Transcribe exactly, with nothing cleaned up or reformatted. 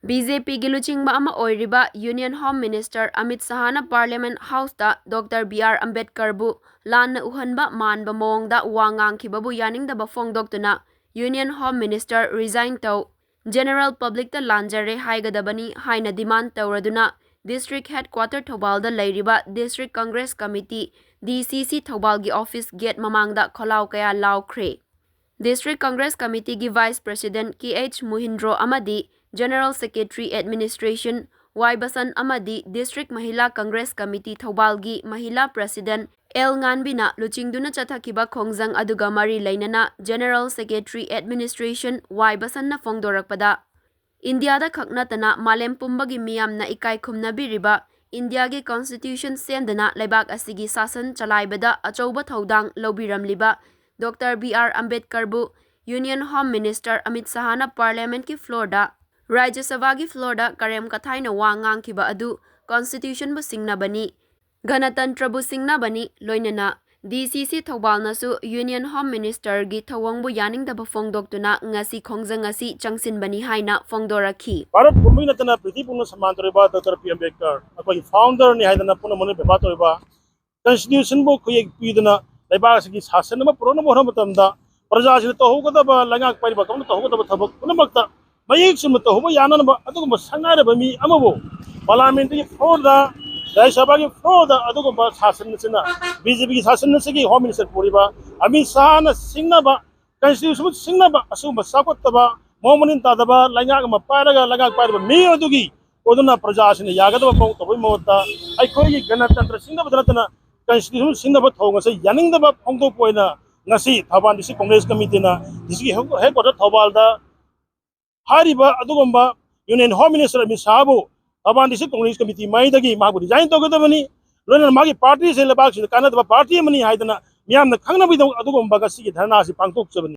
B J ꯄꯤꯒꯤ ꯂꯨꯆꯤꯡꯕ ꯑꯃ ꯑꯣꯏꯔꯤꯕ Union Home Minister ꯑꯃꯤꯠ ꯁꯍꯥꯅ Parliament Houseꯇ ꯗꯣꯛꯇꯔ ꯕꯤ ꯑꯥꯔ ꯑꯝꯕꯦꯗꯀꯔꯕꯨ ꯂꯥꯟꯅ ꯎꯍꯟꯕ ꯃꯥꯟꯕ ꯃꯑꯣꯡꯗ ꯋꯥ ꯉꯥꯡꯈꯤꯕꯕꯨ ꯌꯥꯅꯤꯡꯗꯕ ꯐꯣꯡꯗꯣꯛꯇꯨꯅ Union Home Minister resign ꯇꯧ, General Publicꯇ ꯂꯥꯟꯖꯔꯦ ꯍꯥꯏꯒꯗꯕꯅꯤ ꯍꯥꯏꯅ demand ꯇꯧꯔꯗꯨꯅ District Headquarter ꯊꯧꯕꯥꯜꯗ ꯂꯩꯔꯤꯕ District Congress Committee, D C C, ꯊꯧꯕꯥꯜꯒꯤ office gate ꯃꯃꯥꯡꯗ ꯈꯣꯜꯂꯥꯎ ꯀꯌꯥ ꯂꯥꯎꯈ꯭ꯔꯦ꯫ District Congress Committeeꯒꯤ Vice President ꯀꯦ ꯑꯩꯆ ꯃꯨꯍꯤꯟꯗ꯭ꯔꯣ ꯑꯃꯗꯤ General Secretary Administration ꯋꯥꯏ ꯕꯁꯟ ꯑꯃꯗꯤ District Mahila Congress Committee ꯊꯧꯕꯥꯜꯒꯤ Mahila President ꯑꯦꯜ ꯉꯥꯟꯕꯤꯅ ꯂꯨꯆꯤꯡꯗꯨꯅ ꯆꯠꯊꯈꯤꯕ ꯈꯣꯡꯖꯪ ꯑꯗꯨꯒ ꯃꯔꯤ ꯂꯩꯅꯅ General Secretary Administration ꯋꯥꯏ ꯕꯁꯟꯅ ꯐꯣꯡꯗꯣꯔꯛꯄꯗ, ꯏꯟꯗꯤꯌꯥꯗ ꯈꯛ ꯅꯠꯇꯅ ꯃꯥꯂꯦꯝ ꯄꯨꯝꯕꯒꯤ ꯃꯤꯌꯥꯝꯅ ꯏꯀꯥꯏ ꯈꯨꯝꯅꯕꯤꯔꯤꯕ ꯏꯟꯗꯤꯌꯥꯒꯤ Constitution ꯁꯦꯝꯗꯨꯅ ꯂꯩꯕꯥꯛ ꯑꯁꯤꯒꯤ ꯁꯥꯁꯟ ꯆꯂꯥꯏꯕꯗ ꯑꯆꯧꯕ ꯊꯧꯗꯥꯡ ꯂꯧꯕꯤꯔꯝꯂꯤꯕ ꯗꯣꯛꯇꯔ ꯕꯤ ꯑꯥꯔ ꯑꯝꯕꯦꯗꯀꯔꯕꯨ Union Home Minister ꯑꯃꯤꯠ ꯁꯍꯥꯅ Parliamentꯀꯤ floorꯗ, ꯔꯥꯖ꯭ꯌ ꯁꯚꯥꯒꯤ floorꯗ ꯀꯔꯦꯝ ꯀꯊꯥꯏꯅ ꯋꯥ ꯉꯥꯡꯈꯤꯕ ꯑꯗꯨ Constitutionꯕꯨ ꯁꯤꯡꯅꯕꯅꯤ, ꯒꯅꯇꯟꯇ꯭ꯔꯕꯨ ꯁꯤꯡꯅꯕꯅꯤ, ꯂꯣꯏꯅꯅ D C C ꯊꯧꯕꯥꯜꯅꯁꯨ Union Home Ministerꯒꯤ ꯊꯧꯑꯣꯡꯕꯨ ꯌꯥꯅꯤꯡꯗꯕ ꯐꯣꯡꯗꯣꯛꯇꯨꯅ ꯉꯁꯤ ꯈꯣꯡꯖꯪ ꯑꯁꯤ ꯆꯪꯁꯤꯟꯕꯅꯤ ꯍꯥꯏꯅ ꯐꯣꯡꯗꯣꯔꯛꯈꯤ꯫ ꯚꯥꯔꯠ ꯄꯨꯝꯕꯒꯤ ꯅꯠꯇꯅ ꯄ꯭ꯔꯤꯊꯤꯕꯤ ꯄꯨꯝꯅ ꯁꯃꯥꯟ ꯇꯧꯔꯤꯕ ꯗꯣꯛꯇꯔ ꯕꯤ ꯑꯝꯕꯦꯗꯀꯔ, ꯑꯩꯈꯣꯏꯒꯤ founderꯅꯤ ꯍꯥꯏꯗꯅ ꯄꯨꯝꯅꯃꯛꯅ ꯕꯦꯕꯥꯔ ꯇꯧꯔꯤꯕ Constitutionꯕꯨ ꯈꯨꯌꯦꯛ ꯄꯤꯗꯨꯅ ꯂꯩꯕꯥꯛ ꯑꯁꯤꯒꯤ ꯁꯥꯁꯟ ꯑꯃ ꯄꯨꯔꯛꯅꯕ ꯍꯣꯠꯅꯕ ꯃꯇꯝꯗ ꯄ꯭ꯔꯖꯥꯁꯤꯡꯅ ꯇꯧꯍꯧꯒꯗꯕ, ꯂꯩꯉꯥꯛ ꯄꯥꯏꯔꯤꯕ ꯀꯥꯡꯕꯨꯅ ꯇꯧꯍꯧꯒꯗꯕ ꯊꯕꯛ ꯄꯨꯝꯅꯃꯛꯇ ꯃꯌꯦꯛ ꯆꯨꯝꯅ ꯇꯧꯍꯧꯕ ꯌꯥꯅꯅꯕ ꯑꯗꯨꯒꯨꯝꯕ ꯁꯛꯅꯥꯏꯔꯕ ꯃꯤ ꯑꯃꯕꯨ Parliamentꯀꯤ floorꯗ, ꯔꯥꯖ꯭ꯌ ꯁꯚꯥꯒꯤ floorꯗ ꯑꯗꯨꯒꯨꯝꯕ ꯁꯥꯁꯟ ꯑꯁꯤꯅ, ꯕꯤ ꯖꯦ ꯄꯤꯒꯤ ꯁꯥꯁꯟ ꯑꯁꯤꯒꯤ Home Minister ꯄꯨꯔꯤꯕ ꯑꯃꯤꯠ ꯁꯍꯥꯅ ꯁꯤꯡꯅꯕ, Constitutionꯕꯨ ꯁꯤꯡꯅꯕ, ꯑꯁꯤꯒꯨꯝꯕ ꯆꯥꯎꯈꯠꯇꯕ, ꯃꯑꯣꯡ ꯃꯔꯤꯟ ꯇꯥꯗꯕ ꯂꯩꯉꯥꯛ ꯑꯃ ꯄꯥꯏꯔꯒ ꯂꯩꯉꯥꯛ ꯄꯥꯏꯔꯤꯕ ꯃꯤ ꯑꯗꯨꯒꯤ ꯑꯗꯨꯅ ꯄ꯭ꯔꯖꯥꯁꯤꯡꯅ ꯌꯥꯒꯗꯕ ꯃꯑꯣꯡ ꯇꯧꯕꯒꯤ ꯃꯍꯨꯠꯇ ꯑꯩꯈꯣꯏꯒꯤ ꯒꯅꯇꯟꯇ꯭ꯔ ꯁꯤꯡꯅꯕꯗ ꯅꯠꯇꯅ Constitution ꯁꯤꯡꯅꯕ ꯊꯧꯑꯣꯡ ꯑꯁꯤ ꯌꯥꯅꯤꯡꯗꯕ ꯐꯣꯡꯗꯣꯛꯄ ꯑꯣꯏꯅ ꯉꯁꯤ Thoubal District Congress Committeeꯅ D C C headquarter ꯊꯧꯕꯥꯜꯗ ꯍꯥꯏꯔꯤꯕ ꯑꯗꯨꯒꯨꯝꯕ Union Home Minister Amit ꯁꯍꯥꯕꯨ Thoubal District Congress Committee ꯃꯥꯏꯗꯒꯤ ꯃꯍꯥꯛꯄꯨ resign ꯇꯧꯒꯗꯕꯅꯤ, ꯂꯣꯏꯅꯅ ꯃꯥꯒꯤ partyꯁꯦ ꯂꯩꯕꯥꯛꯁꯤꯗ ꯀꯥꯟꯅꯗꯕ party ꯑꯃꯅꯤ ꯍꯥꯏꯗꯅ ꯃꯤꯌꯥꯝꯅ ꯈꯪꯅꯕꯒꯤꯗꯃꯛ ꯑꯗꯨꯒꯨꯝꯕ ꯉꯁꯤꯒꯤ ꯙꯔꯅꯥ ꯑꯁꯤ ꯄꯥꯡꯊꯣꯛꯆꯕꯅꯤ꯫